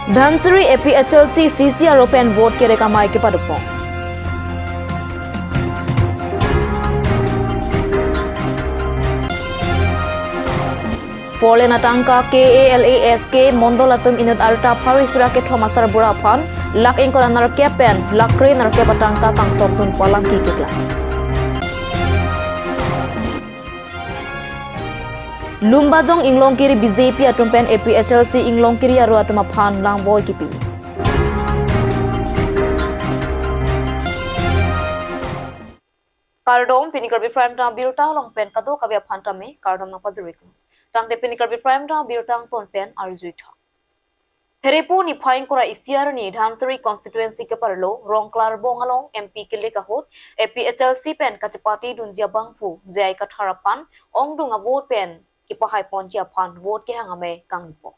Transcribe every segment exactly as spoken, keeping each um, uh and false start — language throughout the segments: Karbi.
Dhansiri A P H L C C C aro pen vote kerek amei kepadopon. Four lane atangka K A L A S K mondol atum inut arta pharo sura kethom asarbura aphan lakh ingkoi ra nerkep pen lakh kre nerkep atangka kangsokdun pu alam keklang. Lumbajong Inglongkiri B J P atum pen A P H L C Inglongkiri aro atum aphan langvoi kipi. Kardom, pini Karbi Prime Time abirta along pen kadokave aphan tame kardom nangpajiriklo. Tangte pini Karbi Prime Time abirta angton pen arjuitha. Therepo niphai ingkoi ra isi arni Dhansiri constituency keparlo Rongklarbong along M P kilik ahut A P H L C pen kachepatedunji abangphu J I Kathar aphan ongdung avote pen kepahaiponji aphan vote kehang amei kangpo.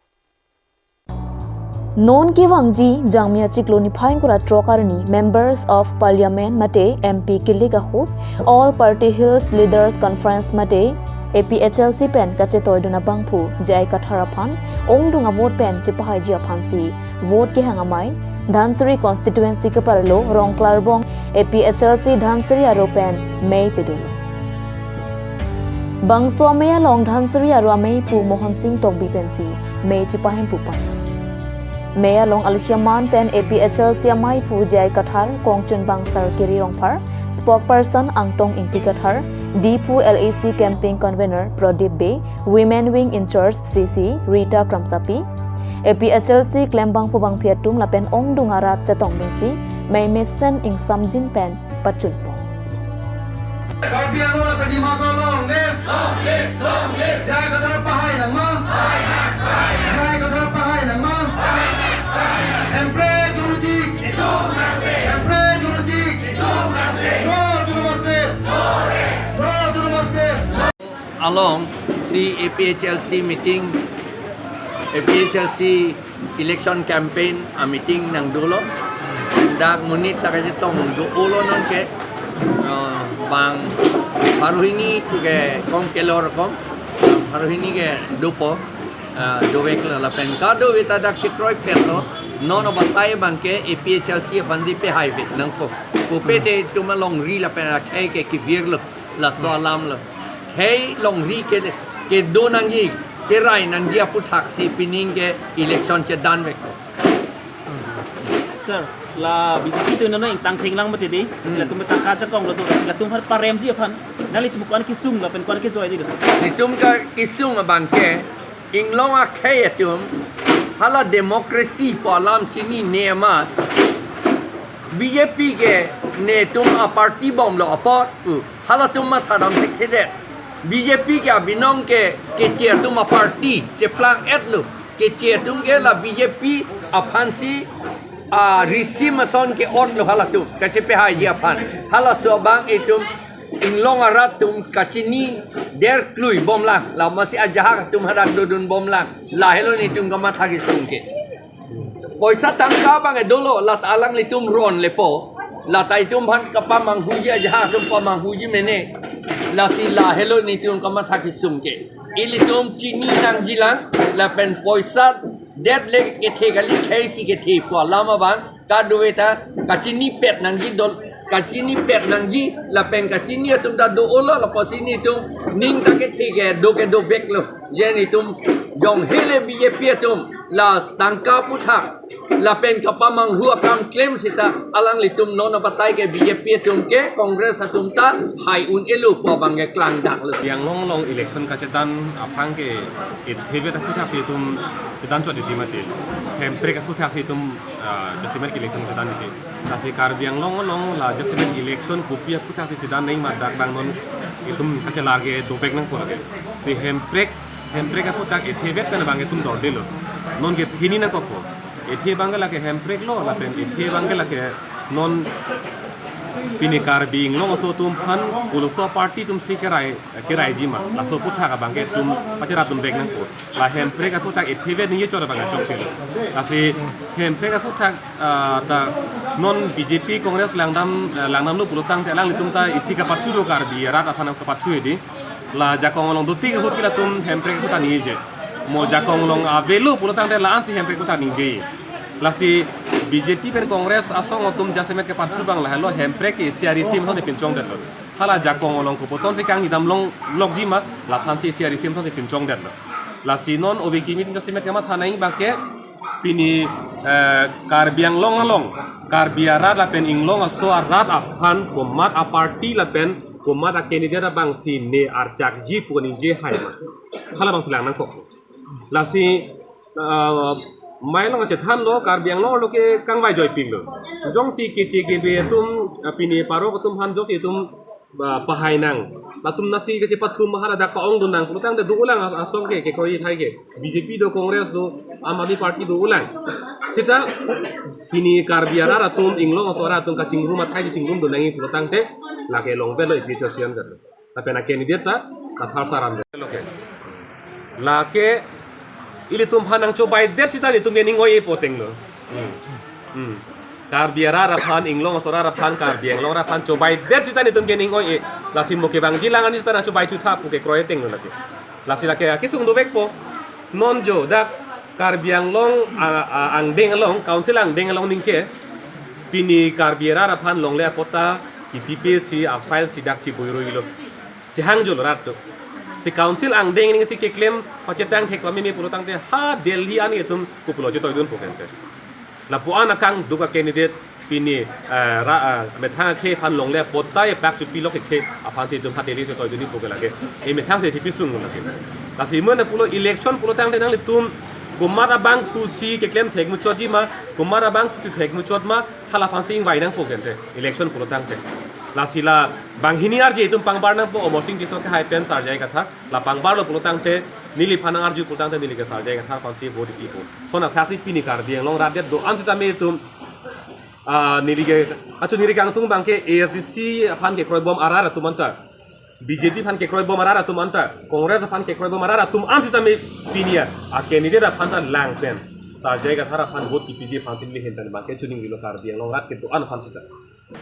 Non kevangji Jangmi achiklo niphai ingkoi ra throk arni Members of Parliament mate M P kilik ahut All Party Hills Leaders Conference mate A P H L C pen kachetoidun abangphu J I Kathar aphan ongdung avote pen chepahaiji aphansi vote kehang amei Dhansiri constituency keparlo Rongklarbong A P H L C Dhansiri aro pen mei pedun. Bangso amei along Dhansiri aro ameiphu Mohon Sing Tokbi pensi mei chepahempu pon. Mei along alukhiaman pen A P H L C ameiphu J I Kathar, Kongchunbang Sarkiri Rongphar, spokesperson Angtong Ingti Kathar, Diphu L A C campaign convener Pradip Bey, women wing in charge C C Rita Kramsapi, A P H L C klembangphu bangphi atum lapen ongdung arat chetongdunsi mei mesen ingsamjin pen pachunpon. Karbi Anglong lapen Dima Hasao long live! Long live! Long live! J I Kathar pahai nangma! J I Kathar pahai nangma! Hemprek dunji! Hemprek dunji! No to the masses! No to the masses! Along si A P H L C meeting, A P H L C election campaign a meeting nangdolo. Dak monit ta kachetong do-olo nonke, uh, bang pharo hini tu ke kom kelor kom, bang pharo hini ke dopo, uh, doveklo lapen kadokave ta dak chekroipetlo. Non abatai abangke A P H L C aphansi pehaive nangpo. Pupe te itum alongri lapen akhei ke kevirlo. Laso alamlo. Khei longri ke, kedo nangji, kerai nangji aphuthaksi pining ke election chedanvek. Sir, la B J P atum non ingtang thenglang mati di. Hmm. Sila atum tangka chakong lo tu. Sila atum har paremji aphan. Nanglitum ko-an kesung lapen ko-an kejoi di, sir? Itum kekesung abangke, inglong akhei atum, hala democracy pu alam chinine amat, B J P ke netum aparty bomlo apot pu halatum mathadam thekthedet. B J P ke abinong ke Keche atum aparty cheplang-etlo. Keche atum ke la B J P aphansi, ah, risim ason ke-otlo halatum kachepehaiji aphan. Halaso abang itum inglong arat atum kachini derklui bomlang, la masi ajahak atum hadak dodun bomlang. Lahelo netum kamatha kesung ke. Poisa tangka abang dolo, lata alanglitum ron lepo. Lata itum aphan kapamanghuji, ajahak atum pamanghuji mene. Lasi lahelo netum kamatha kesung ke. Ilitum chini nangjilang, lapen poisa det le kethe kali, khei si kethe pu alam abang, kadokave ta kachinipet nangji dol, kachinipet nangji, lapen kachini atum ta do-olo, lapusi netum ning ta kethe kedo kedoveklo. Je netum jong hele B J P atum la tangka aputhak lapen kapamanghu akam klem seta alanglitum non abatai ke B J P atum ke Congress atum ta hai un-elo pu abang ke klangdaklo. Karbi Anglong along election kachedan aphan ke ithevek aphuthaksi itum chedan chot titi mati. Hemprek aphuthaksi itum, ah, jasemet election chedan titi. Lasi Karbi Anglong along la jasemet election kopi aphuthaksi chedan nangji ma dak bang non itum kachelar ke dovek nangpo lake. Si Hemprek, Hemprek aphuthak ithevek pen abang itum dordelo. Nonke phini nangkokpo. Ithe abang ke lake Hemprek lo, lapen ithe abang ke lake non pini Karbi Anglong aso atum aphan koloso party atumsi kerai, keraiji ma. Laso aputhak abang ke itum pacheradunvek nangpo. La Hemprek aputhak ithevek nangji chot abang chokchelo. Lasi Hemprek aputhak, ah, ta non B J P Congress langdam, eh, langdamlo pulotangte alanglitum ta isi kapathu do, Karbi arat aphan kapathu di. La jakong along dotik ahut ke latum Hemprek aputhak ningjeje. Mo jakong along avelo pulotangte la-ansi Hemprek aputhak ningjeje. Lasi B J P pen Congress asong atum jasemet kepathu abang lahelo, Hemprek ke A C R A C ason si pinchongdetlo. Hala ajakong along kopuson si kangni dam longlokji ma, laphan si A C R A C ason si pinchongdetlo. Lasi non ove kimi atum jasemet kematha nangji abang ke pini, eh, Karbi Anglong along, Karbi arat lapen Inglong aso arat aphan komat aparty lapen komat acandidate abang si ne arjakji pu ningje hai ma, hala abang si lang nangkok. Lasi, eh, mai along achethanlo, Karbi Anglong arlo ke kangvai joipiklo. Jongsi keche kebe atum, eh, pini parok atum aphan jongsi itum, eh, pahai nang, latum nasi keche patum ma hala dak pa-ongdun nang pulotangte dolang as-, asong ke, kekroi athai ke. B J P do, Congress do, Aam Aadmi Party dolang. Seta pini Karbi arat atum, Inglong aso arat atum kachingrum athai kachingrumdun nangji pulotangte lake longvelo, A P H L C an velo. Lapen acandidate ta Kathar sir an velo ke. Lake ilitum aphan nangchobaidet seta nelitum ke ning oi-e pu atenglo. Hmm. Hmm. Karbi arat aphan, Inglong aso arat aphan, Karbi Anglong arat aphan chobaidet seta nelitum ke ning oi-e. Lasi mo kevangji lang arni seta nangchobai chutha pu kekroi atenglo lake. Lasi lake akesung dovekpo. Non jo dak Karbi Anglong, a, a, angdeng along, council angdeng along ningke pini Karbi arat aphan longle apatta kipipe si a-file si dak chibuiruilo. Chehangjul rat do. Si council angdeng ningsi keklem pachetang thek pameme pulotangte ha Delhi an itum kopulo chetoidunpo kente. Lapu-an akangduk acandidate pini, eh, ra, eh, methang akhei aphan longle apatta epak chupilok akhei aphan si itum ha Delhi chetoidunji pu ke lake. E methang si si pisung lake. Lasi mo na pulo election pulotangte nanglitum komat abangphu si keklem thekmuchotji ma, komat abangphu si thekmuchot ma, hala aphan si ingvai nangpo kente election pulotangte. Lasi la banghini arje itum pangbar nangpo, Amarsing Tisso kehai pen Sir J I Kathar. La pangbarlo pulotangte, neliphan nang-arju pulotangte neli ke Sir J I Kathar aphan si vote pipo. Lason athaksi pini Karbi Anglong arat det do-an sitame itum, ah, neli ke, achu neli kangtung abang ke A S D C aphan kekroibom arat atum anta, B J P aphan kekroibom arat atum anta, Congress aphan kekroibom arat atum an sitame pini a-candidate aphan ta lang pen Sir J I Kathar aphan vote kipiji aphan si neli ahin pen abang ke chuning rilo Karbi Anglong arat kedo-an aphan sita.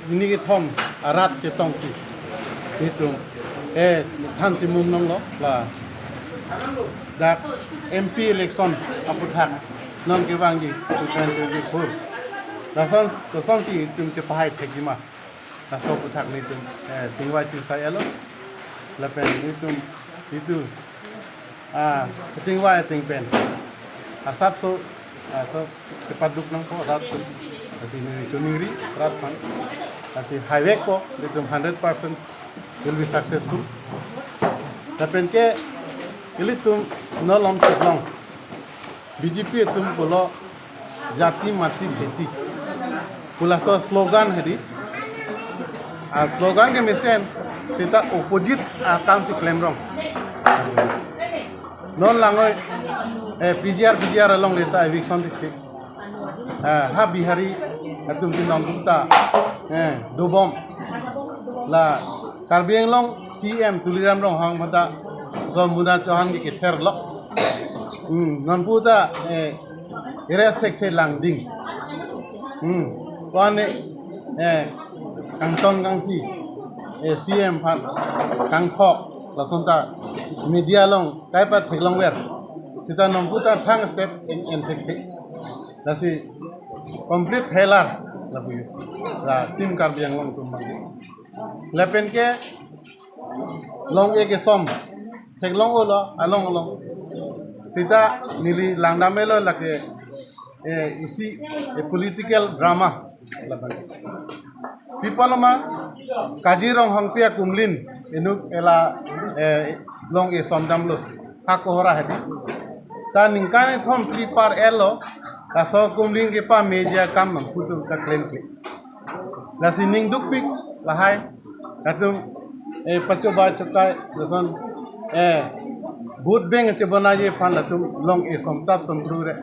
Neli kethom arat chetongsi itum, eh, than chimum nanglo la dak M P election aputhak non kevangji two thousand twenty-four. Lason, lasonsi itum chepahai thekji ma. Laso aputhak nelitum, eh, chingvai chingsai-etlo. Lapen nelitum, itum, ah, kachingvai ateng pen asapso, ah, so kepaduk nangpo rat atum. Lasi neli chuning ri rat aphan. Lasi haivekpo, itum hundred percent will be successful. Lapen ke ilitum non along theklong. B J P atum pulo jati mati bheti pu laso slogan hedi. A slogan kemesen seta opposite akam si klemrong. Non langoi, eh, P G R, P G R along reta eviction dikti. Eh, ha Bihari atum si nongduk ta, eh, dobom. La Karbi Anglong C M Tuliram Ronghang mata Sombuda Chauhan ke kether lo. Hmm, nonpu ta, eh, arrest thekthe langding. Hmm, kwane, eh, kangton kangthi, eh, C M aphan kangthok, lason ta media along kaipat theklongver. Seta nonpu ta thang step en, en thekthe. Lasi complete failure lapu yo. La team Karbi Anglong atum abang. Lapen ke long-e kesom theklong-olo along along. Seta neli langdam-etlo lake, eh, isi, eh, political drama. Pi apotlo ma Kajir Ronghangpi akumlin inut ela, eh, long-e somdamlo ha Kohora hedi. Ta ningkan kethom phli par-etlo, laso akumlin kepameji akam nonpu atum ta klemkle. Lasi ning dukpik lahai atum, eh, pachoba chokai lason, eh, vote bank chebonaji aphan latum long-e somtap somkru re.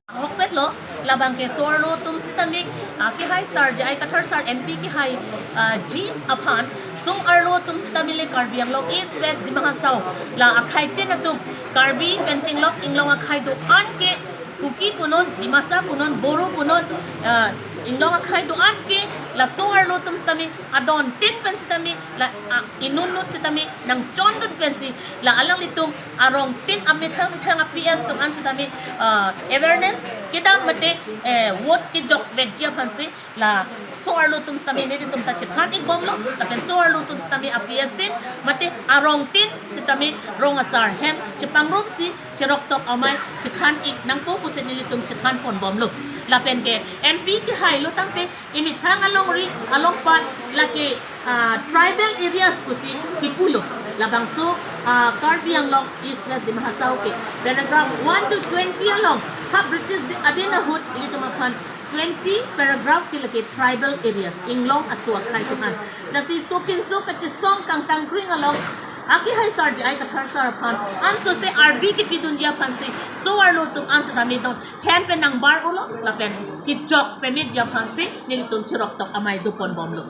Ahokpetlo, labang ke so arlo atum sitame, ah, kehai Sir J I Kathar sir M P kehai, ah, ji aphan, so arlo atum sitame le Karbi Anglong East West Dima Hasao la akhaitin atum, Karbi pen chinglok Inglong akhai do-an ke, Kuki punon, Dimasa punon, Boro punon, ah, Inglong akhai do-an ke Laso arlo atum sitame adon tin pen sitame la, ah, inut inut sitame nangchondun pensi la alanglitum arong tin amethang methang a-P S atum an sitame, ah, awareness kedam mate, eh, vote kejok vekji aphansi laso arlo atum sitame nelitum ta chethan-ik bomlo, lapen so arlo atum sitame a-P S tin mate arong tin sitame rong asar hem chepangrumsi cheroktok amei chethan-ik nangpo pusi nelitum chethan pon bomlo. Lapen ke M P kehailo tangte imethang alongri along pat lake, ah, tribal areas pusi kipulo. Labangso, ah, Karbi Anglong East West Dima Hasao ke paragraph one to twenty along ha British di-, adin ahut ilitum aphan twenty paragraph ke lake tribal areas, inglong aso akhei atum an. Lasi sopinso kachesong kangtangkring along akehai sar J I Kathar sar aphan ansose arbi kepidunji aphansi so arlo atum an sitame don hem pen nangbar-olo lapen kejok pemetji aphansi nelitum cheroktok amei dopon bomlo.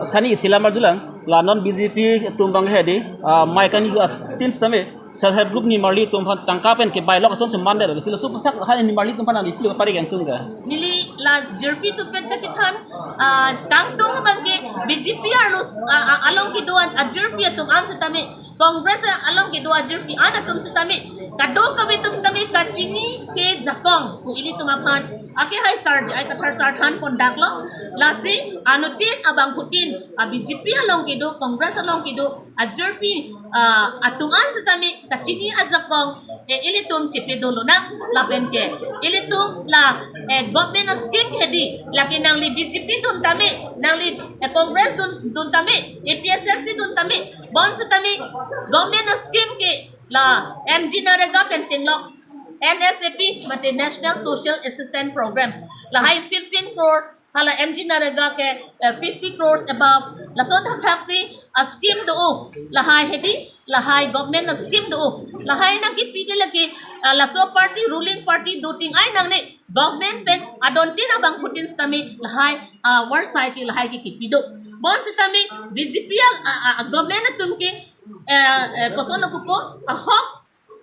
Sani isi lam arjulang, la non B J P atum abang hedi, ah, mei kani atin sitame self help group nimarli atum aphan tangka pen kebai lok asonsi mandetlo, lasi laso aputhak ha nimarli atum aphan nangli pilo pari kangtung ka. Neli last jirpi atum pen kachethan, ah, kangtung abang ke B J P arlo, ah, ah, along kedo-an ajirpi atum an sitame Congress along kedo ajirpi an atum sitame kadokave atum sitame kachini kejakong pu ilitum aphan akehai sar J I Kathar sar than pondaklo. Lasi anuttin abangphutin a-B J P along kedo, Congress along kedo ajirpi, ah, atum an sitame kachini ajakong, eh, ilitum chepedo lonang. Lapen ke ilitum la, eh, government a-scheme hedi, lake nangli B J P dun tame, nangli, eh, Congress dun, dun tame, A P H L C dun tame, bonsitame government a-scheme ke la M G Narega pen chenglok N S A P mate National Social Assistance Program, lahai fifteen crore, hala M G Narega ke, eh, fifty crores above. Laso thakthaksi a-scheme do, lahai hedi, lahai government a-scheme do, lahai nangkipi ke lake, ah, laso party, ruling party do ting ai nangne, government pen adon tin abangphutin sitame lahai, ah, war sai ke lahai ke kipi do. Bonsitame B J P a, a, a, government atum ke, eh, eh, koson lo pupo, ahok,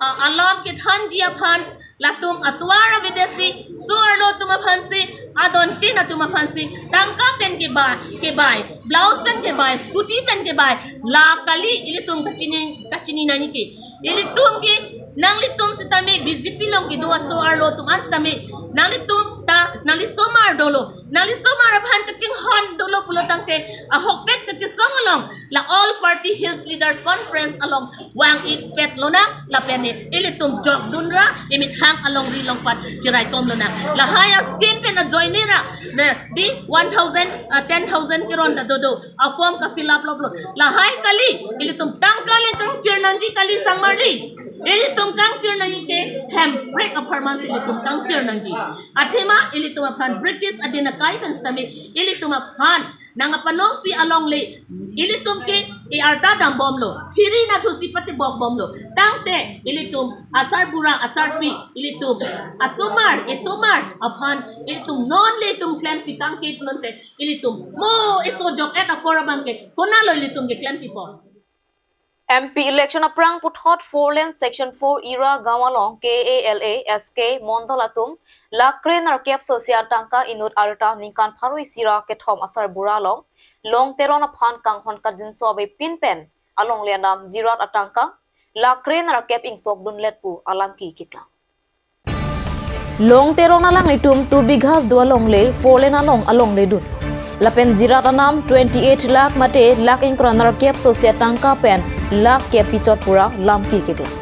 ah, alam kethanji aphan latum atovar avedetsi so arlo atum aphansi, adon tin atum aphansi tangka pen kebai, kebai, blouse pen kebai, scooty pen kebai, la kali ilitum kachini, kachini nangji ke. Ilitum ke, nanglitum sitame B J P along kedo aso arlo atum an sitame, nanglitum ta, nangli somar dolo, nangli somar aphan kachinghon dolo pulo tangte, ahokpet kachesong along, la All Party Hills Leaders Conference along vang-ikpet lonang, lapen ne ilitum jokdun ra, imethang alongri along pat cheraikom lonang. Lahai a-scheme pen ajoine ra, ne, di one thousand, ah, ten thousand keron ta dodo, a-form ka-fill up loplo. Lahai kali, ilitum tangka le kangchir nangji kali sangmarli. Ilitum kangchir nangji ke hemprek apharman si ilitum kangchir nangji. Athema ilitum aphan British adin akai pen sitame ilitum aphan nangpanongpi along le ilitum ke e-arta dambomlo. Thiri nathusi patibok bomlo. Tangte ilitum asarbura asarpi, ilitum asomar, esomar aphan ilitum non le itum klempi tangke pulote ilitum mo eso jok-et apor abang ke konatlo ilitum keklempipo. M P election aphrang puthot four lane section four Ira gaon along K A L A S K mondol atum lakh kre nerkep sose atangka inut arta ningkan pharo isi ra kethom asarbura along Long Teron aphan kanghon kangjinso avepin pen alongle anam jirat atangka lakh kre nerkep ingtokdunlet pu alam ke kiklang. Long Teron alanglitum two bighas do alongle four lane along alongle dun. Lapen jirat anam twenty eight lakh mate lakh ingkoi ra nerkep sose atangka pen lakh kep pichot pu ra lam ke kiklang.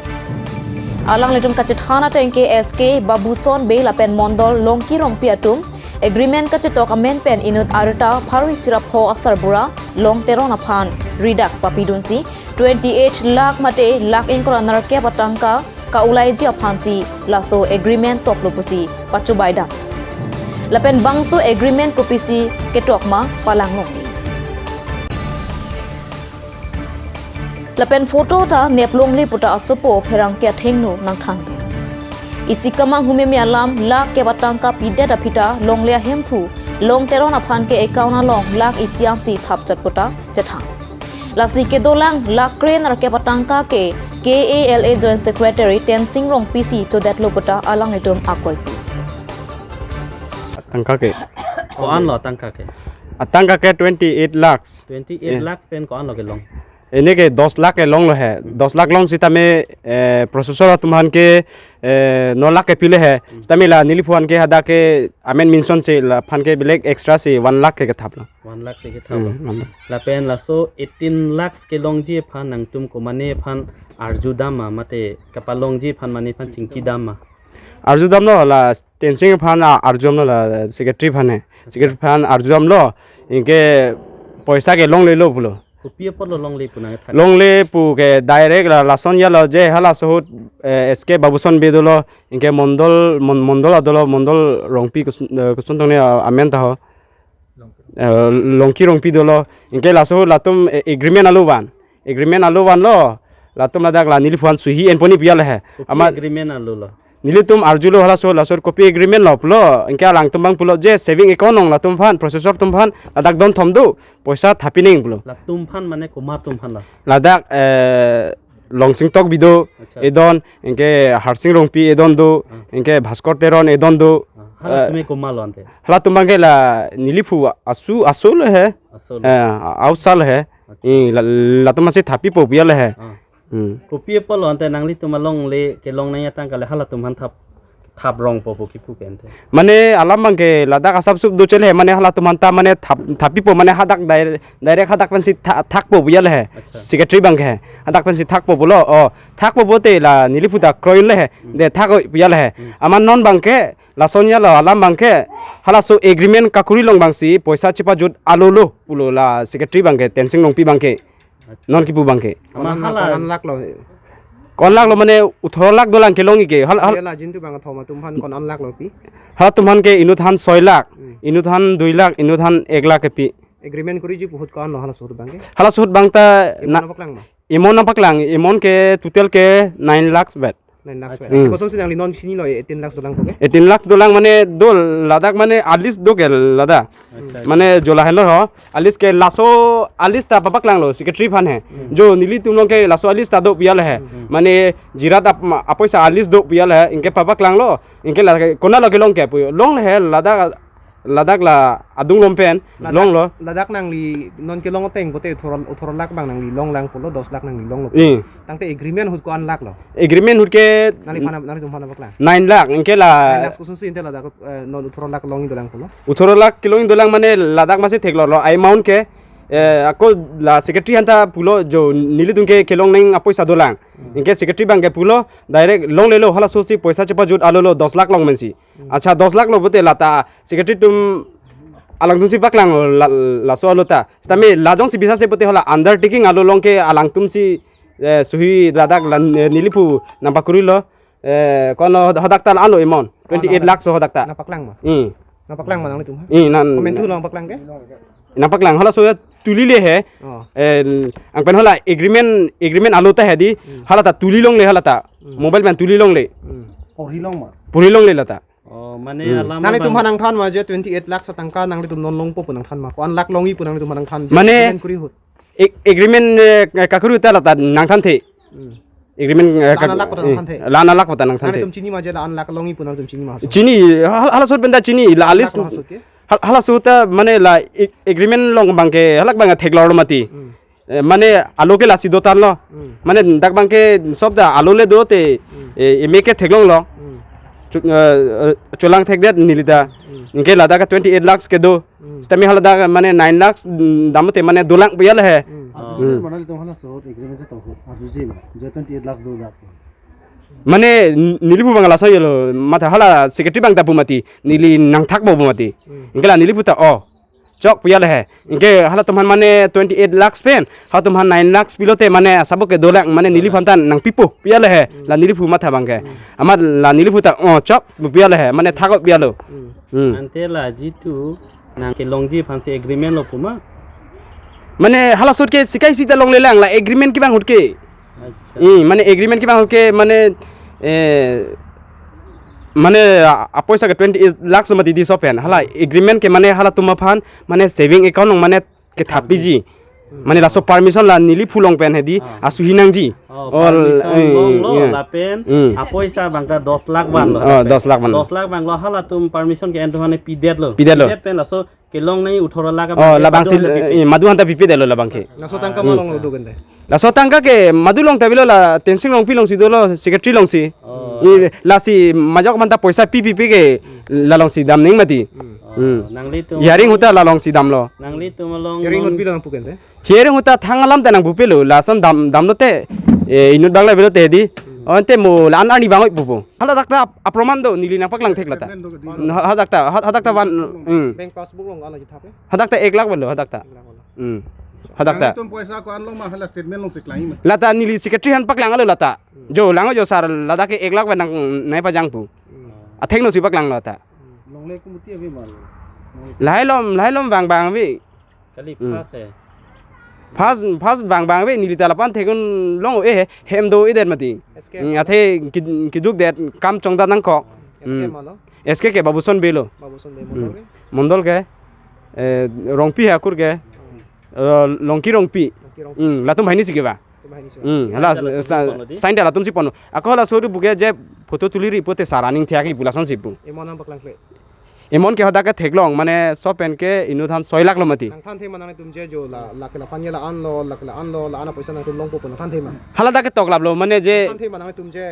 Alanglitum kachethan ateng ke S K Babuson Bey lapen mondol Longki Rongpi atum agreement kachetok amen pen inut arta pharo isi ra pho asarbura Long Teron aphan ridak papidunsi twenty eight lakh mate lakh ingkoi ra nerkep atangka ka-ulaiji aphansi laso agreement toklo pusi pachobaidam. Lapen bangso agreement kopisi ketok ma palanglongle. Lapen photo ta neplongle puta asopo pherangke athengno nangthan. Isi kemanghume alam lakh kep atangka pidet aphi ta longle ahemphu Long Teron aphan ke account along lakh isi ansi thapchot puta chethan. Lasi kedolang lakh kre nerkep atangka ke K A L A Joint Secretary Tensing Rongpi si chodetlo puta alanglitum akolpi. Tangka ke. Ko-an lo tangka ke? Atangka ke twenty eight lakhs. Twenty eight Eh. lakhs pen ko-an lo kelong? Ini ke dos lakh kelonglo he. Hmm. Dos lakh long sitame, eh, processor atum aphan ke, eh, no lakh kepilo he. Hmm. Sitame la neliphu aphan ke hadak ke amen mention si laphan ke bilek extra si one lakh ke kethaplo. One lakh si kethaplo. Hmm, one lakh. Lapen laso eighteen lakhs kelongji aphan nangtum komane aphan arjudam ma mate kapalongji aphan mane aphan chingkidam ma? Arjudamlo la Tensing aphan a-, arjudamlo la secretary aphan he. Secretary aphan arjudamlo, anke poisa ke longlelo pulo. Kopi apotlo longle pu nangthak? Longle pu ke direct la lason ya lo je halaso ahut, eh, S K Babuson Bey dolo, anke Mondol, Mon-, Mondol adolo, Mondol Rongpi kus-, eh, koson tong ne, ah, amen ta ho. Eh, Longki Rongpi dolo, anke laso ahut latum, eh, agreement alo van. Agreement alo vanlo, latum ladak la neliphu aphan suhi enpon-i pu ya le he. Kopi Amat agreement alo lo? Nelitum arjulo halaso, laso kopi agreement lo pulo, anke alangtum abang pulo je saving account along latum aphan, processor atum aphan, ladak don thom do, poisa thapi nang pulo. Latum aphan mane komat atum aphan la? Ladak, eh, Longsing Tokbi do, Acha. Edon, anke Harsing Rongpi edon do, Ah. Anke Bhaskor Teron edon do. Ah, halatum Eh. ke komatlo ante? Halatum abang ke la neliphu asu, asu le he. Asu le. Eh, asu le he. Acha. Eh, la, latum masi thapipo pu ya le he. Ah. Hmm. Kopi apotlo ante nanglitum alongle kelong nangji atangka le halatum aphan thap, thap rongpo pu kipu ke ante? Mane alam abang ke ladak asap sup do chele he, mane halatum aphan ta mane thap, thapipo mane hadak direct, direct hadak pensi tha-, thakpo pu ya le he. Acha. Secretary abang ke he. Hadak pensi thakpo pulo. Oh, thakpo pute la neliphu ta kroi le he. Hmm. De thak pu ya le he. Hmm. Amat non abang ke lason ya lo alam abang ke halaso agreement kakuri along abangsi poisa chepajut alo lo pulo la secretary abang ke Tensing Rongpi abang ke. Non kipu abang ke. Amat hala ko-an lakh lo? Ko-an lakh lo mane othoro lakh dolang kelongji ke. Hal, hal. Ye la jintu abang thom atum aphan ko-an lakh lo pi? Halatum aphan ke inut aphan soi lakh, Hmm. inut aphan dui lakh, inut aphan ek lakh kepi. Agreement kuriji pu ahut ko-an lo halaso ahut abang ke? Halaso ahut abang ta Imo na nangpaklang ma? Imo nangpaklang, imo ke total ke nine lakhs vet. Nine lakhs Acha. vet. Hmm. Kosonsi nangli non chinilo eighteen lakhs dolang pu ke? Eighteen lakhs dolang mane do ladak mane a-list do ke ladak. Acha, acha. Mane jo lahenlo ho. A-list ke laso a-list ta papaklanglo secretary aphan he. Hmm. Jo nelitum along ke laso a-list ta do pu ya le he. Hmm. Mane jirat ap-, apoisa a-list do pu ya le he. Anke papaklanglo. Anke la konatlo kelong ke pu. Longle he ladak ladak la adung lom pen, Ladak, longlo. Ladak nangli non kelong ateng pute othoro, othoro lakh abang nangli longlang pulo, dos lakh nangli longlo. Hmm. Tangte agreement ahut ko-an lakh lo? Agreement ahut ke Nangliphan, nanglitum aphan nangpaklang? Nine lakh, anke la Nine lakhs kosonsi ante ladak, eh, non othoro lakh longji dolang pulo? Othoro lakh kelongji dolang mane ladak masi theklonglo amount ke, eh, ako la secretary aphan ta pulo jo nelitum ke kelong nang apoisa dolang. Hmm. Anke secretary abang ke pulo direct longlelo halaso si poisa chepajut alo lo dos lakh long pensi. Hmm. Acha, dos lakh lo pute lata secretary atum alangtum si paklang la, laso alo ta. Sitame la jongsi bisa se pute hala undertaking alo along ke alangtum si, eh, suhi ladak la, eh, neliphu nangpakurilo, eh, ko-an lo hadak ta la-anlo amount. Twenty eight lakhs so hadak ta. Nangpaklang ma? Hmm. Nangpaklang ma nanglitum ha? Hmm, nan. Komantu nangpaklang ke? Nangpaklang halaso ya tuli le he. Oh. Eh, anpen hala agreement, agreement alo ta he di. Hmm. Hala ta tuli longle hala ta. Hmm. Mobile pen tuli longle. Hmm. Porhi long ma? Porhi longle lata. Oh, mane Hmm. alam Nanglitum abang aphan nangthan ma je twenty eight lakhs atangka nanglitum non longpo pu nangthan ma? Ko-an lakh longji pu nanglitum aphan nangthan je Mane agreement kuri ahut? Ag-, agreement, eh, kakuri ahut ta lata nangthanthe. Hmm. Agreement, eh, La-an kak-, lakh pu ta eh, nangthanthe? La-an lakh pu ta nangthanthe. Nanglitum chini ma je la-an lakh longji pu nanglitum chini ma halaso? Chini, hal-, halaso ahut pen ta chini, la La-an alis. Lakh lo halaso ke? Hal-, halaso ahut ta mane la ag-, agreement along abang ke, halabang theklonglo mati. Hmm. Eh, mane alo ke lasi dotanlo. Hmm. Mane dak abang ke sob ta alo le do te, Hmm. eh, eme ke theklonglo. Hmm. Chu-, eh, eh, cholang thekdet neli ta. Hmm. Anke ladak ke twenty eight lakhs kedo. Hmm. Sitame haladak mane nine lakhs, mm, dam te mane dolang pu ya le he. Hmm. Ah. Hmm. Mane nanglitum halaso agreement to ho. Arjuji ma. Je twenty eight lakhs do lakh. Mane n-, neliphu abang laso yelo. Matha hala secretary abang ta pu mati. Neli nangthakpo pu mati. Hmm. Anke la neliphu ta, oh. Chok pu ya le he. Anke halatum aphan mane twenty eight lakhs pen, halatum aphan nine lakhs pilote mane asabo ke dolang mane neliphan ta nangpipo pu ya le he. Hmm. La neliphu matha abang ke. Hmm. Amat la neliphu ta, oh, chok pu ya le he. Mane thak pu ya lo. Hmm. Hmm. Ante la jitu nang kelongji aphansi agreement lo pu ma? Mane halaso ahut ke sikai sita longlelang la agreement kevang ahut ke. Acha. Hmm, mane agreement kevang ahut ke mane, eh, mane a-, apoisa ke twenty eight lakhs mati di sopen. Hala agreement ke mane halatum aphan mane saving account along mane kethapji. Mane laso permission la neliphu along pen hedi, ah, asuhi nangji. Oh, oh, permission eh, long lo, eh, lapen, hmm, apoisa abang ta dos lakh vanlo. Oh, dos lakh van. Dos lakh vanlo, halatum permission ke-en atum aphan pidetlo. Pidetlo. Pidet pen laso kelong nangji othoro lakh abang, oh, ke labangsi, madu aphan ta pipe, eh, madu aphan ta pipedetlo labang ke. Laso tangka, hmm, ma long lo do kente? Laso tangka ke madu along ta avelo, la Tensing Rongpi alongsi dolo, secretary alongsi. Oh. Ni lasi majok aphan ta poisa pi pipe ke, la alongsi dam nangji mati. Hmm. Oh, hmm, nanglitum, hearing ahut ta la alongsi damlo. Nanglitum along hearing non ahut pi lang pu kente? Hearing ahut ta thang alam ta nangpupelo, lason dam, damlote, eh, inut abang le avelo te di. Hmm. Oh, ante mo la-an arni abang oi pupo. Haladak ta ap-, aproman do, neli nangpaklang thek lata. Statement do di. Ha-, hadak ta, ha-, hadak ta van, hmm. Bank passbook along ala jithape? Hadak ta ek lakh vanlo, hadak ta. Ek lakh vanlo. Hmm. Hadak ta. Nangtum poisa ko-an long ma, hala statement alongsi klang ma? Lata neli secretary aphan paklanglo lata. Hmm. Jo, lang jo sir, ladak ke ek lakh van nang, nangpajang pu. Hmm. Athengno si paklanglo lata. Hmm. Longle komuti ave ma? Lahai along, lahai along vang vang ave. Kali, hmm, first he. First, first vang vang ave, neli ta lapu-an thekdun long, eh, hem do-edet mati. S K. Hmm, athe ki-, kidukdet, kam chongdat nangkok. S K, hmm, ma lo? S K ke Babuson Bey lo. Babuson Bey, hmm, mondol ke? Mondol ke, eh, Rongpi akur ke, hmm, eh, Longki Rongpi. Longki Rongpi. Hmm, latum banghini si kevang. Latum banghini si kevang. Hmm, hala, sign ta latum si ponlo. Ako hala sori buke je photo tuli ri pute sir aning thiak i pu lasonsi pu. Amount nangpaklangkle? Amount ke hadak ke theklong, mane laso pen ke inut aphan soi lakh lo mati. Nangthanthe ma nanglitum je jo la, lake la aphan je la-an lo, lake la-an lo, la-an apoisa nangtum longpo pu nangthanthe ma? Haladak ke toklaplo, mane je nangthanthe ma nanglitum je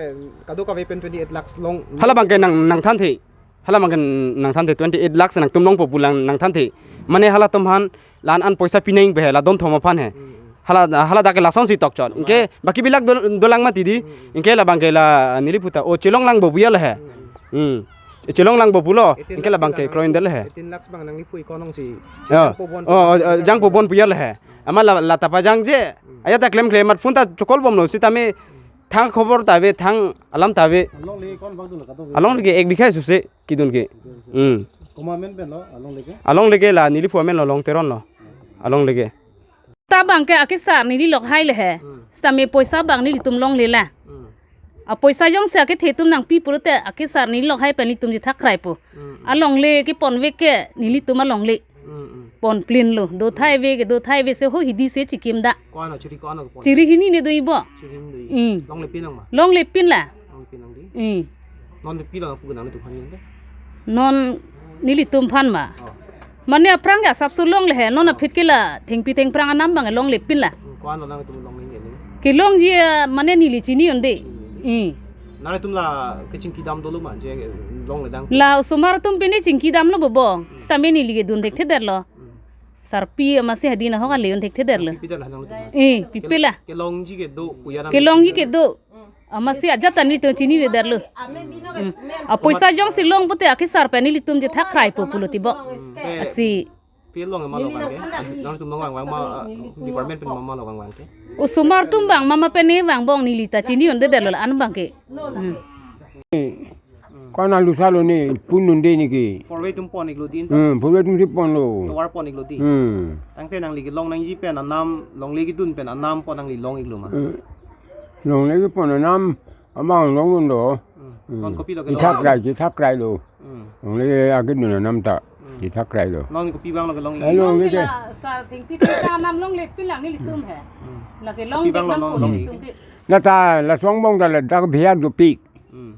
kadokave pen twenty-eight lakhs long? Hala abang ke nang, nangthanthe. Hala abang ke nangthanthe, twenty-eight lakhs nangtum longpo pu lang nangthanthe. Mane halatum aphan la-an an poisa pi nangji pu he, la donthom aphan he. Hmm, hmm. Hala, haladak ke lasonsi tokchot. Anke baki bilak do, dolang mati di. Hmm, hmm. Anke labang ke la neliphu ta, oh, chelong langpo pu ya le he. Hmm, hmm. Hmm. Chelong langpo pulo. Anke labang ke kroin del he. Eighteen lakhs abang nangliphu account alongsi. Ya. Jangpo bon. Oh, oh, oh, jangpo bon pu ya le he. Amat la, lata pajangje. Hmm. Ajat ta klemkle amat phone ta chokolbomlo sitame. Hmm. Thang khobor ta ave, thang alam ta ave. Alongle ko-an bak dunlo kadokave? Alongle ke ek bigha suse kedun ke. Hmm. Komat amen pen lo alongle ke? Alongle ke la neliphu amen lo, Long Teron lo. Alongle ke. Ta abang ke akesar neli lok hai le he. Hmm. Sitame poisa abang nelitum longle la. Hmm. Apoisa jongsi akethe atum nangpi pulote akesar neli lok hai pen nelitum jithak kraipo. Hmm, hmm. Alongle kepon ave ke nelitum alongle. Hmm, hmm. Pon plin lo. Do thai ave ke do thai ave se ho hidi se chikim da. Ko-an, chiri ko-an kepon? Chiri hini ne do-ipo. Chiri hini do-i. Hmm. Longle pin nang ma? Longle pin la. Longle pin nang di. Hmm. Non le pi lang pu nangtum aphan ninte? Non nelitum aphan ma? Oh. Mane aphrang ke asapso longle he, non, oh, aphi ke la thengpi thengphrang anam abang longle pin la. Hmm, ko-an lo nangtum longle ni? Kelongji, eh, mane neli chini un-e. Hmm. Hmm. Nangtum la kechingki dam dolo ma, je longledang? La osomar atum pen chingki damlo bobo. Hmm. Sitame neli ke dun thekthedetlo. Hmm. Sarpi amatsi hadi nahok ale un thekthedetlo. Pipedet la nangtum? Eh, pipe la. Kelongji kedo pu ya nang? Kelongji kedo. Amatsi ajat ta nelitum chiniredetlo. Hmm. Apoisa jongsi long pute akesar pen nelitum jithak kraipo pulo tibo. Hmm. Lasi. Pi long ma lo abang ke? Nangtum long vang vang ma, ah, department pen ma ma lo vang vang ke? Osomar atum abang mama pen ne vang bong neli ta chini un-edetlo la-an abang ke. Hmm. Ko-an alusa lo ne, pun un-e ne ke. Purvei atum pon-iklo di. Hmm, purvei atumsi ponlo. Tovar pon-iklo di. Hmm. Tangte nangli kelong nangji pen anam, longle kedun pen anam pon nangli long-iklo ma? Hmm. Longle kepon anam, abang longdunlo. Hmm. Hmm. Non kopilo kelong? Jithak krai, jithak krailo. Hmm. Longle akedun anam ta. Hmm. Jithak krailo. Non kopi abang lo kelong-ik? Eh, longle ke. Sar thengpi thengphrang anam longle pin lang nelitum he. Hmm. La kelong. Kopi abang lo nang non pon longle-ik? Nelitum ke. Lata, laso angbong ta ladak bhiya dopik. Hmm.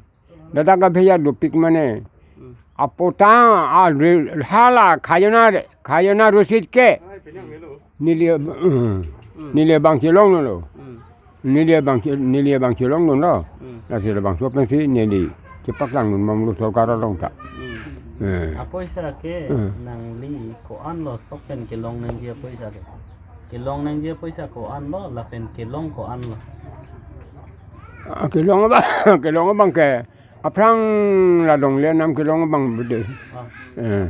Ladak ke bhiya dopik mane. Hmm. Apotang, a, re-, hala khajana, khajana rosit ke. Neli, hmm, neli abang chelongdunlo. Hmm. Neli abang che-, neli abang chelongdunlo. Hmm. Lasi labangso pensi neli chepaklangdun bomlo sorkar along ta. Hmm. Eh. Apoisa ke, hmm, nangli ko-an lo sok pen kelong nangji apoisa ke? Kelong nangji apoisa ko-an lo, lapen kelong ko-an lo? Ah, kelong abang, kelong abang ke aphrang la longle anam kelong abang bede. Ah. Eh,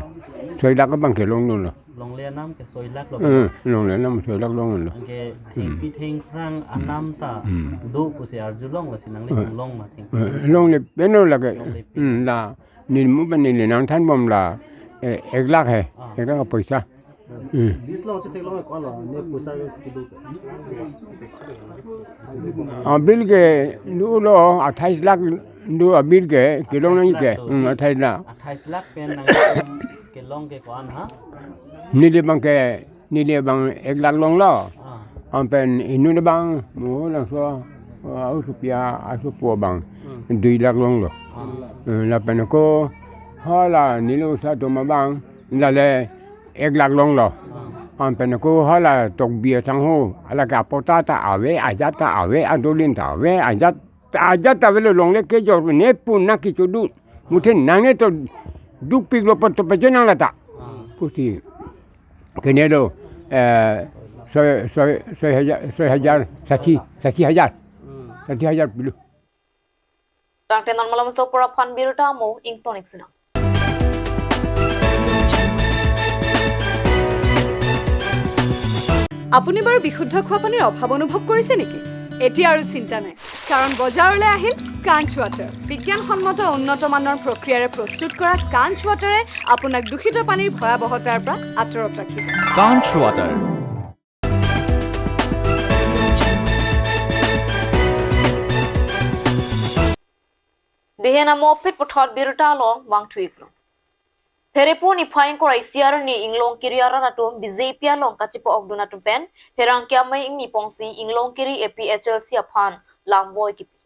soi lakh abang kelongdunlo. Longle anam ke soi lakh lo. Eh, longle anam soi lakh longdunlo. Anke, hmm, thengpi thengphrang anam ta, hmm, do pusi arjulong, lasi nanglitum, eh, long ma thengpi? Eh, longle pin lo lake. Longle pin. Hmm, la, neli mu pen neli nangthan bom la, eh, ek lakh he, ah, ek lakh apoisa. Hmm. List along chetheklong ko-an lo, ne poisa kedo? Ah, bill ke dolo, athais lakh do abill ke, kelong nangji ke. Athais lakh do. Hmm, athais lakh. Athais lakh pen nangtum kelong ke ko-an ha? Neli abang ke Neli abang ek lakh longlo. Ah. Anpen inut abang mo langso, ah, asopi asopo abang Hmm. dui lakh longlo. Ah. Eh, lapen ako hala neli osa atum abang lale ek lakh longlo. Ah. Anpen ako hala Tokbi asangho, hala ke apota ta ave, ajat ta ave, adolin ta ave, ajat ajat ta avelo, longle kejor ne pu nangkechodu. Muthe nangne to dukpiklo pu to pachenang lata. Ah. Pusi kene do, eh, soi, soi, soi hajar, soi hajar, sasi, sasi hajar. Hmm. Sasi hajar pilu. Tangte non malomso pura aphan birta mo ingtonik sinang. আপুনি বাৰু বিশুদ্ধ খোৱা পানীৰ অভাৱ অনুভৱ কৰিছে নেকি? এতিয়া আৰু চিন্তা নাই, কাৰণ বজাৰলৈ আহিল কাঞ্চ ৱাটাৰ। বিজ্ঞানসন্মত উন্নত মানৰ প্ৰক্ৰিয়াৰে প্ৰস্তুত কৰা কাঞ্চ ৱাটাৰে আপোনাক দূষিত পানীৰ ভয়াৱহতাৰ পৰা আঁতৰত ৰাখিব। Kanch Water. Dehen amo aphi puthot birta along vangthuiklo. Therepo niphai ingkoi ra isi arni Inglongkiri arat atum B J P along kachepa-okdun atum pen pherangke amei ingni ponsi Inglongkiri A P H L C aphan lamvoi kipi.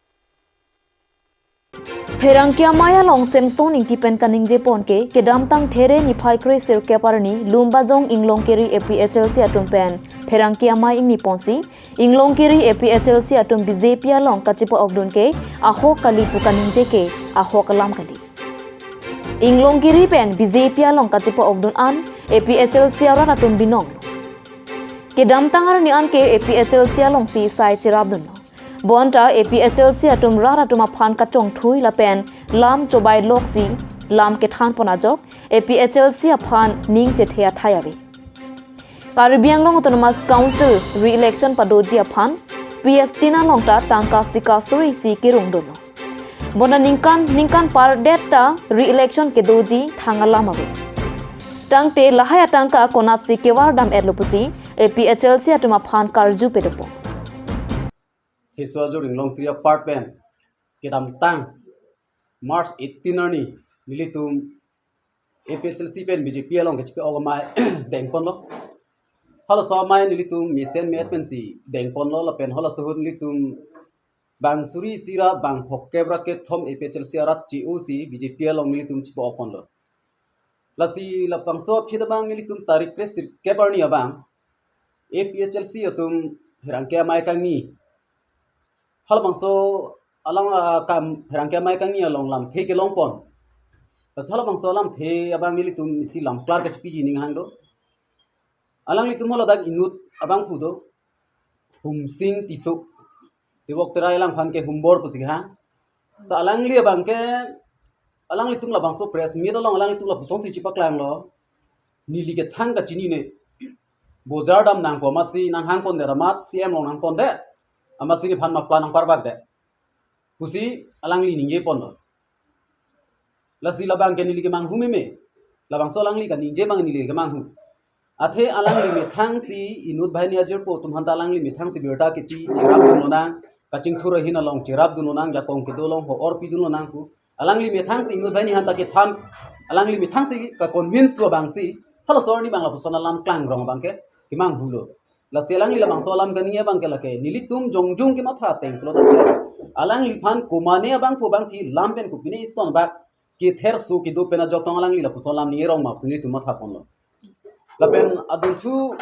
Pherangke amei along Samson Ingti pen kaningje pon ke, kedamtang There niphai kre sirkep arni Lumbajong Inglongkiri A P H L C atum pen pherangke amei ingni ponsi Inglongkiri A P H L C atum B J P along kachepa-okdun ke ahok kali pu kaningje ke ahok alam kali. Inglongkiri pen B J P along kachepa-okdun an A P H L C arat atum binong. Kedamtang arni an ke A P H L C alongsi sai cherapdunlo. Bonta A P H L C atum rat atum aphan kachongthui lapen lam chobai loksi lam kethan pon ajok A P H L C aphan ning chethe athai ave. Karbi Anglong Autonomous Council re-election padoji aphan P S Tina along ta tangka sika suri isi kerung dolo. Bonta ningkan ningkan pardet ta re-election kedoji thang alam ave. Tangte lahai atangka konatsi kevardam-etlo pusi A P H L C atum aphan karju pedopon. Theso ajur Inglongkiri apar pen kedamtang March eighteen arni nelitum A P H L C pen B J P along kachepa-ok amei dengponlo. Halaso amei nelitum mesen me-et pensi dengponlo lapen halaso ahut nelitum bang suri isi ra bang phongkep ra kethom A P H L C arat che-osi B J P along nelitum chepa-okponlo. Lasi labangso aphi abang nelitum tarik kre sirkep arni abang A P H L C atum pherangke amei kangni, halabangso along, ah, kam pherangke amei kangni along lamthe kelongpon. Lasi halabangso alamthe abang nelitum isi lamklar kachepiji ning hang do. Alanglitum haladak inut abangphu do, Humsing Tisso. Tebok Terai alangphan ke Humbor pusi kehang. Sa alangli abang ke, alanglitum labangso press meet along alanglitum lapusonsi chepaklanglo. Neli ke thang kachinine. Bojar dam nangpo amatsi nanghangponde, amat C M along nangponde. Amatsi nephan mapla nangparbakde pusi alangli ningjeponlo. Lasi labang ke neli kemanghu meme. Labangso alangli kaningje abang neli kemanghu. Athe alangli methangsi inut banghini ajirpo atum aphanta alangli methangsi birta kipi cherapdun lonang, kachingthur ahin along cherapdun lonang, jakong kedo along ho-or pidun lonang pu. Alangli methangsi inut banghini aphanta kethan, alangli methangsi ka-convince tu abangsi halaso arni abang lapuson alam klangrong abang ke kemanghulo. Lasi alangli labangso alam kaningje abang ke lake nelitum jongjong kematha ateng pulo tangte alangliphan komane abangphu abangpi lam pen kopine ison bak ketherso kedo pen ajok tong alangli lapuson alam ningje rong ma pusi nelitum mathaponlo. Lapen adunthu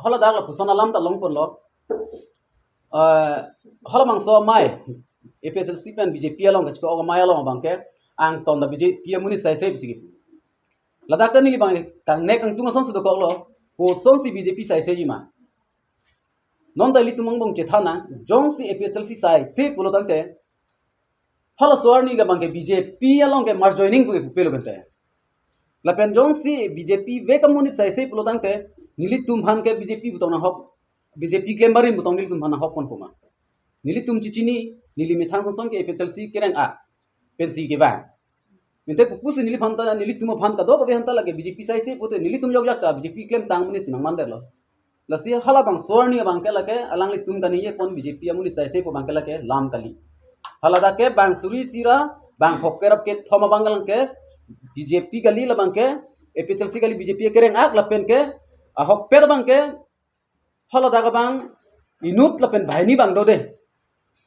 haladak lapuson alam ta longponlo. Eh, halabangso amei A P H L C pen B J P along kachepa-ok amei along abang ke angton ta B J P amonit saise pusi kipu. Ladak ta neli abang kangnek kangtung asonsi dokoklo, kosonsi B J P saiseji ma. Non ta ilitum angbong chethan nang, jongsi A P H L C saise pulo tangte, halaso arni ke abang ke B J P along ke merge joining pu ke pupelo kente. Lapen jongsi B J P vek amonit saise pulo tangte, nelitum aphan ke B J P pu tong nanghok, B J P klem barim pu tong nelitum aphan nanghokpon koma. Nelitum chechini, neli methang songson ke A P H L C kereng-ak pensi kevang. Minte kopusi neliphanta, nelitum aphanta kadokave aphanta lake B J P saise pute nelitum jokjak ta B J P klemtang amonit si nangmanderlo. Lasi halabangso arni abang ke lake alanglitum kaningjepon B J P amonit saise pu abang ke lake lam kali. Haladak ke bang suri isi ra bang phongkep ra kethom abang ke lake B J P kali, labang ke A P H L C kali, B J P kereng-ak lapen ke Ahokpet abangke haladak abang inut lapen banghini abang dode.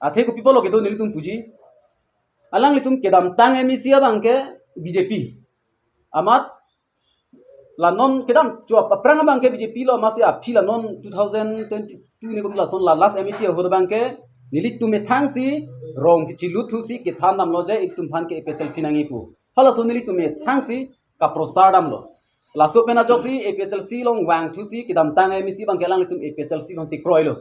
Athe kopi pulo kedo nelitum puji. Alanglitum kedamtang M A C abangke B J P. Amat la non kedam chuap aphrang abangke B J P lo, amatsi aphi la non two thousand twenty-two ni kum lason la last M A C ahut abangke nelitum methangsi rong kechilut thusi kethan damlo je itum aphan ke A P H L C nangji pu. Halaso nelitum methangsi kaprosar damlo. Laso pen ajoksi A P H L C along vangthusi kedamtang M A C abangke alanglitum A P H L C aphansi kroilo.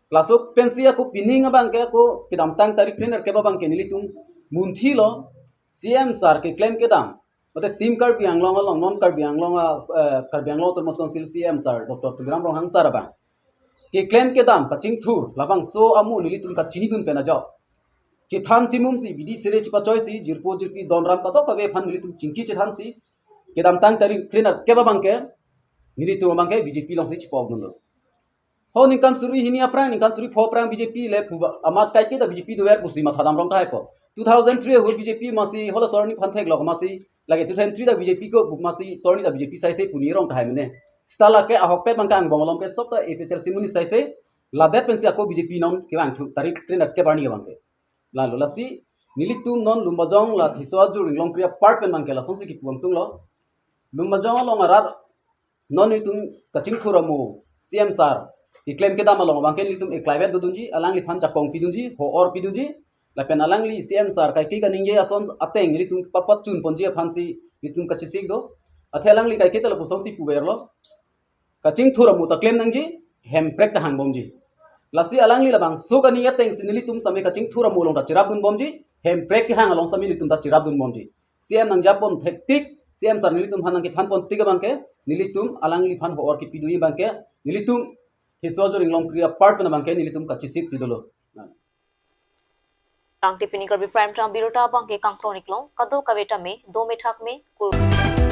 Laso pensi ako pining abangke ako kedamtang tarik krenerkep abangke nelitum munthilo C M sir keklem kedam. Mate Team Karbi Anglong along, non Karbi Anglong, ah, eh, Karbi Anglong Autonomous Council C M sir, Doctor Tuliram Ronghang sir abang keklem kedam kachingthur, labangso amo nelitum kachinidun pen ajok chethan chimumsi, bidi sere chepachoisi, jirpo jirpi donram kadokave aphan nelitum chingki chethansi, kedamtang tarik krenerkep abangke nelitum abangke B J P alongsi chepokdunlo. Ho ningkan suri hini aphrang, ningkan suri pho aphrang B J P le puba, amat kaike ta B J P dover pusi mathadam rong tahai po. Two thousand three ahut B J P amatsi halaso arni aphan theklok amatsi, lake two thousand three ta B J P ko bu amatsi so arni ta B J P saise pu ne rong tahai mene. Seta lake ahokpet abangke angbong along ke sob ta A P H L C amonit saise, ladet pensi ako B J P non kevangthu tarik krenerkep arni abangke. Lalo lasi nelitum non Lumbajong la Theso Ajur Inglongkri apart pen abangke lasonsi kipu angtunglo. Lumbajong along arat non nelitum kachingthur amo C M sir keklem kedam along abangke nelitum eklaivet dodunji, alangliphan jakong pidunji, ho-or pidunji. Lapen alangli C M sir kaike kaningje ason ateng nelitum papachun ponji aphansi nelitum kachesik do. Athe alangli kaike ta lapusonsi puverlo. Kachingthur amo ta klem nangji, hemprek ta hangbomji. Lasi alangli labangso kaningje atengsi nelitum same kachingthur amo along ta cherapdunbomji, hemprek kehang along same nelitum ta cherapdunbomji. C M nangjapon thektik, C M sir nelitum aphan nangkethanpon tik abangke, nelitum alangliphan ho-or kipidunji abangke, nelitum Theso Ajur Inglongkri apart pen abangke nelitum kachesik si dolo. Tangte pini Karbi Prime Time birta abangke kangthrongiklo, kadokave tame dome thakme, kur-